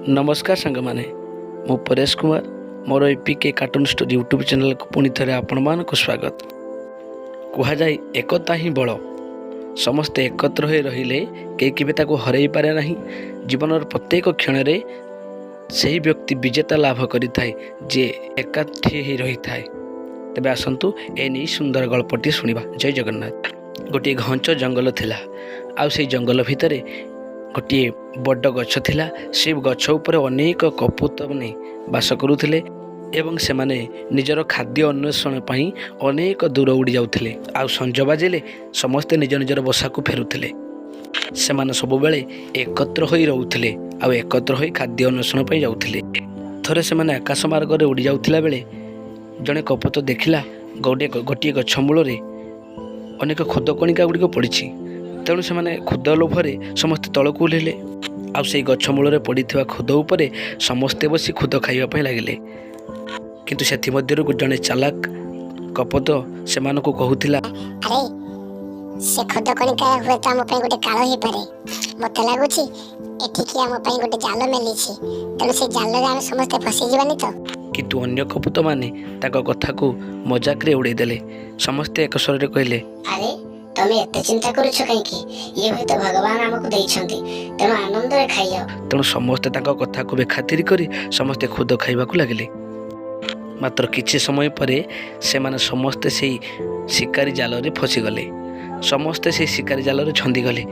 ନମସ୍କାର ସାଙ୍ଗମାନେ, ମୁଁ ପରେଶ କୁମାର। ମୋର A P K cartoon story YouTube ଚ୍ୟାନେଲକୁ ପୁଣି ଥରେ ଆପଣମାନଙ୍କୁ ସ୍ୱାଗତ। କୁହାଯାଏ, ଏକତା ହିଁ ବଳ। ସମସ୍ତେ ଏକତ୍ର ହୋଇ ରହିଲେ କେହି କେବେ ତାକୁ ହରାଇ ପାରେ ନାହିଁ। ଜୀବନର ପ୍ରତ୍ୟେକ କ୍ଷଣରେ ସେହି ବ୍ୟକ୍ତି ବିଜେତା ଲାଭ କରିଥାଏ, ଯିଏ ଏକାଠି ହୋଇ ରହିଥାଏ। ତେବେ ଆସନ୍ତୁ, ଏ ନେଇ ସୁନ୍ଦର ଗଳ୍ପଟି ଶୁଣିବା। ଜୟ ଜଗନ୍ନାଥ। ଗୋଟିଏ ଘଞ୍ଚ ଜଙ୍ଗଲ ଥିଲା ଆଉ ସେଇ ଜଙ୍ଗଲ ଭିତରେ ଗୋଟିଏ ବଡ଼ ଗଛ ଥିଲା। ସେ ଗଛ ଉପରେ ଅନେକ କପୋତମାନେ ବାସ କରୁଥିଲେ ଏବଂ ସେମାନେ ନିଜର ଖାଦ୍ୟ ଅନ୍ୱେଷଣ ପାଇଁ ଅନେକ ଦୂର ଉଡ଼ି ଯାଉଥିଲେ ଆଉ ସଞ୍ଜ ବାଜିଲେ ସମସ୍ତେ ନିଜ ନିଜର ବସାକୁ ଫେରୁଥିଲେ। ସେମାନେ ସବୁବେଳେ ଏକତ୍ର ହୋଇ ରହୁଥିଲେ ଆଉ ଏକତ୍ର ହୋଇ ଖାଦ୍ୟ ଅନ୍ୱେଷଣ ପାଇଁ ଯାଉଥିଲେ। ଥରେ ସେମାନେ ଆକାଶ ମାର୍ଗରେ ଉଡ଼ି ଯାଉଥିଲା ବେଳେ ଜଣେ କପୋତ ଦେଖିଲା, ଗୋଟିଏ ଗଛ ମୂଳରେ ଅନେକ ଖୁଦ କଣିକା ଗୁଡ଼ିକ ପଡ଼ିଛି। ତେଣୁ ସେମାନେ ଖୁଦ ଲୋଭରେ ସମସ୍ତେ ତଳକୁ ଓହ୍ଲେଇଲେ ଆଉ ସେଇ ଗଛ ମୂଳରେ ପଡ଼ିଥିବା ଖୁଦ ଉପରେ ସମସ୍ତେ ବସି ଖୁଦ ଖାଇବା ପାଇଁ ଲାଗିଲେ। କିନ୍ତୁ ସେଥିମଧ୍ୟରୁ ଜଣେ ଚାଲାକ କପୋତ ସେମାନଙ୍କୁ କହୁଥିଲା, ଆରେ, ସେ ଖୁଦ କଣିକା ହୁଏତ ଆମ ପାଇଁ ଗୋଟେ କାଳ ହେଇପାରେ। ମତେ ଲାଗୁଛି ଏଠିକି ଆମ ପାଇଁ ଗୋଟେ ଜାଲ ମେଲିଛି। ତେଣୁ ସେ ଜାଲରେ ଆମେ ସମସ୍ତେ ଫସିଯିବାନି ତ? କିନ୍ତୁ ଅନ୍ୟ କପୋତମାନେ ତାଙ୍କ କଥାକୁ ମଜାକରେ ଉଡ଼େଇ ଦେଲେ। ସମସ୍ତେ ଏକ ସ୍ୱରରେ କହିଲେ, ଆରେ, ତମେ ଏତେ ଚିନ୍ତା କରୁଛ କାହିଁକି? ଇଏ ହୁଏତ ଭଗବାନ ଆମକୁ ଦେଇଛନ୍ତି, ତେଣୁ ଆନନ୍ଦରେ ଖାଇଯାଅ। ତେଣୁ ସମସ୍ତେ ତାଙ୍କ କଥାକୁ ବେଖାତିର କରି ସମସ୍ତେ ଖୁଦ ଖାଇବାକୁ ଲାଗିଲେ। ମାତ୍ର କିଛି ସମୟ ପରେ ସେମାନେ ସମସ୍ତେ ସେଇ ଶିକାରୀ ଜାଲରେ ଫସିଗଲେ। ସମସ୍ତେ ସେଇ ଶିକାରୀ ଜାଲରେ ଛନ୍ଦିଗଲେ।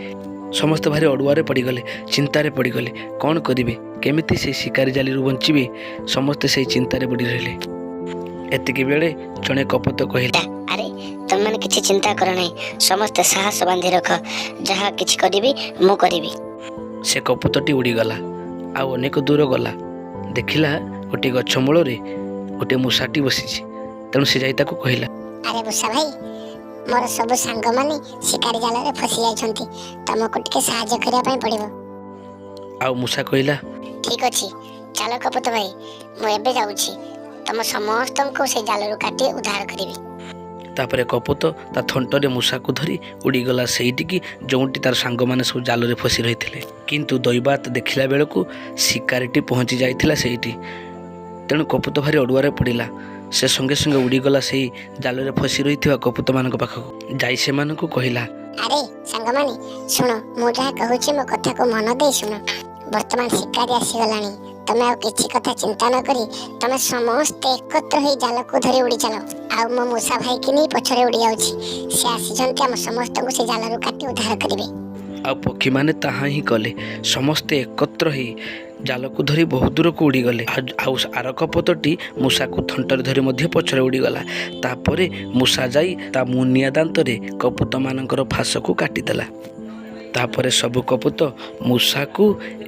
ସମସ୍ତେ ଭାରି ଅଡ଼ୁଆରେ ପଡ଼ିଗଲେ, ଚିନ୍ତାରେ ପଡ଼ିଗଲେ। କ'ଣ କରିବେ, କେମିତି ସେଇ ଶିକାରୀ ଜାଲିରୁ ବଞ୍ଚିବେ, ସମସ୍ତେ ସେଇ ଚିନ୍ତାରେ ବୁଡ଼ି ରହିଲେ। ଏତିକି ବେଳେ ଜଣେ କପୋତ କହିଲା, ଆରେ, ତମେମାନେ କିଛି ଚିନ୍ତା କର ନାହିଁ। ସମସ୍ତେ ସାହସ ବାନ୍ଧି ରଖ। ଯାହା କିଛି କରିବି, ମୁଁ କରିବି। ସେ କପୋତଟି ଉଡ଼ିଗଲା ଆଉ ଅନେକ ଦୂର ଗଲା। ଦେଖିଲା, ଗୋଟିଏ ଗଛ ମୂଳରେ ଗୋଟିଏ ମୂଷାଟି ବସିଛି। ତେଣୁ ସେ ଯାଇ ତାକୁ କହିଲା, ଆରେ ମୂଷା ଭାଇ, ମୋର ସବୁ ସାଙ୍ଗମାନେ ଶିକାରୀ ଜାଲରେ ଫସି ଯାଇଛନ୍ତି। ତମକୁ ଟିକେ ସାହାଯ୍ୟ କରିବା ପାଇଁ ପଡ଼ିବ। ଆଉ ମୂଷା କହିଲା, ଠିକ ଅଛି, ଚାଲ କପୋତ ଭାଇ, ମୁଁ ଏବେ ଯାଉଛି। ତମ ସମସ୍ତଙ୍କୁ ସେ ଜାଲରୁ କାଟି ଉଦ୍ଧାର କରିବି। ତାପରେ କପୋତ ତା ଥଣ୍ଟରେ ମୂଷାକୁ ଧରି ଉଡ଼ିଗଲା ସେଇଠିକି, ଯେଉଁଠି ତାର ସାଙ୍ଗମାନେ ସବୁ ଜାଲରେ ଫସି ରହିଥିଲେ। କିନ୍ତୁ ଦୈବାତ ଦେଖିଲା ବେଳକୁ ଶିକାରୀଟି ପହଞ୍ଚି ଯାଇଥିଲା ସେଇଠି। ତେଣୁ କପୋତ ଭାରି ଅଡ଼ୁଆରେ ପଡ଼ିଲା। ସେ ସଙ୍ଗେ ସଙ୍ଗେ ଉଡ଼ିଗଲା ସେଇ ଜାଲରେ ଫସି ରହିଥିବା କପୋତମାନଙ୍କ ପାଖକୁ। ଯାଇ ସେମାନଙ୍କୁ କହିଲା, ଆରେ ସାଙ୍ଗମାନେ, ଶୁଣ, ମୁଁ ଯାହା କହୁଛି ମୋ କଥାକୁ ମନ ଦେଇ ଶୁଣ। ବର୍ତ୍ତମାନ ଶିକାରୀ ଆସିଗଲାଣି। ତମେ ଆଉ କିଛି କଥା ଚିନ୍ତା ନ କରି ତମେ ସମସ୍ତେ ଏକତ୍ର ହୋଇ ଜାଲକୁ ଧରି ଉଡ଼ି ଚାଲ। ଆଉ ମୋ ମୂଷା ଭାଇକି ନେଇ ପଛରେ ଉଡ଼ି ଯାଉଛି। ସେ ଆସିଛନ୍ତି, ଆମ ସମସ୍ତଙ୍କୁ ସେ ଜାଲରୁ କାଟି ଉଦ୍ଧାର କରିବେ। ଆଉ ପକ୍ଷୀମାନେ ତାହା ହିଁ କଲେ। ସମସ୍ତେ ଏକତ୍ର ହେଇ ଜାଲକୁ ଧରି ବହୁ ଦୂରକୁ ଉଡ଼ିଗଲେ। ଆଉ ଆର କପୋତଟି ମୂଷାକୁ ଥଣ୍ଟରେ ଧରି ମଧ୍ୟ ପଛରେ ଉଡ଼ିଗଲା। ତାପରେ ମୂଷା ଯାଇ ତା ମୁନିଆ ଦାନ୍ତରେ କପୋତମାନଙ୍କର ଫାଶକୁ କାଟିଦେଲା। ତାପରେ ସବୁ କପୋତ ମୂଷାକୁ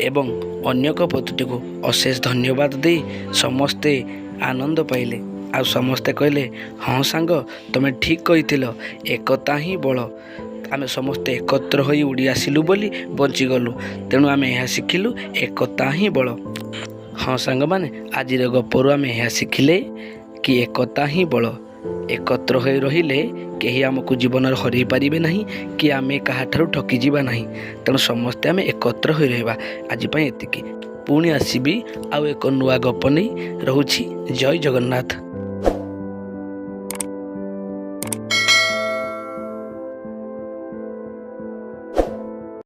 ଏବଂ ଅନ୍ୟ କପୋତଟିକୁ ଅଶେଷ ଧନ୍ୟବାଦ ଦେଇ ସମସ୍ତେ ଆନନ୍ଦ ପାଇଲେ। ଆଉ ସମସ୍ତେ କହିଲେ, ହଁ ସାଙ୍ଗ, ତମେ ଠିକ୍ କହିଥିଲ, ଏକତା ହିଁ ବଳ। ଆମେ ସମସ୍ତେ ଏକତ୍ର ହୋଇ ଉଡ଼ି ଆସିଲୁ ବୋଲି ବଞ୍ଚିଗଲୁ। ତେଣୁ ଆମେ ଏହା ଶିଖିଲୁ, ଏକତା ହିଁ ବଳ। ହଁ ସାଙ୍ଗମାନେ, ଆଜିର ଗପରୁ ଆମେ ଏହା ଶିଖିଲେ କି ଏକତା ହିଁ ବଳ। ଏକତ୍ର ହୋଇ ରହିଲେ କେହି ଆମକୁ ଜୀବନରେ ହରାଇ ପାରିବେ ନାହିଁ କି ଆମେ କାହାଠାରୁ ଠକିଯିବା ନାହିଁ। ତେଣୁ ସମସ୍ତେ ଆମେ ଏକତ୍ର ହୋଇ ରହିବା। ଆଜି ପାଇଁ ଏତିକି। ପୁଣି ଆସିବି ଆଉ ଏକ ନୂଆ ଗପ ନେଇ। ରହୁଛି, ଜୟ ଜଗନ୍ନାଥ।